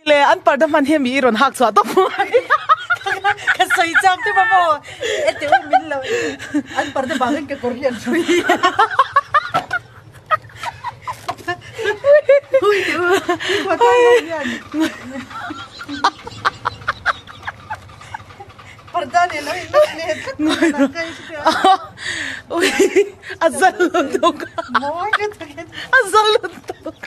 Le an parda hman hian mi i rawn hak chhuah tawp mai. Ka sawi chak te maw e teu min lo an parda vangin ka kawr hi an hrui. Hui teu hian. Parda nen lo in lak leh tlat mai Ui a zal lutuk. Mawi lutuk. A zal lutuk.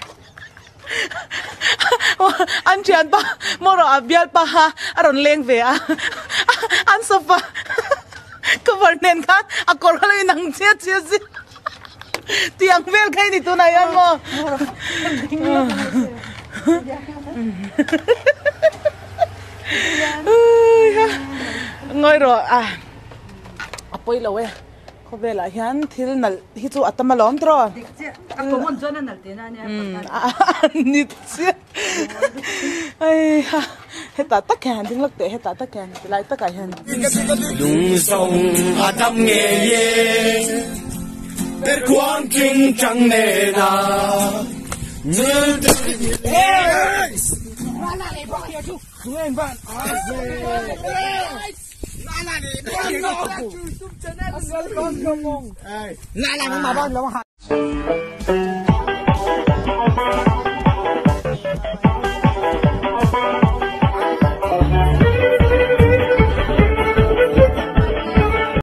An thian pa maw rawh a bial pa kha a rawn leng ve a an sofa cover nen khan a kawr kha lo inang chiah chiah si tih ang vel kha i ni tunah hian maw. Ngawi rawh a a pawi lo e. Khawvelah hian thil nalh hi chu a tam alawm tiraw? Dik chiah, a common chuan a nalh tihna ania Ni chiah. Hei ha, hetah tak hian han ding lawk teh, hetah tak hian tilai takah hian. Lung zawng a dam ngei e, Perkhuang king chang nena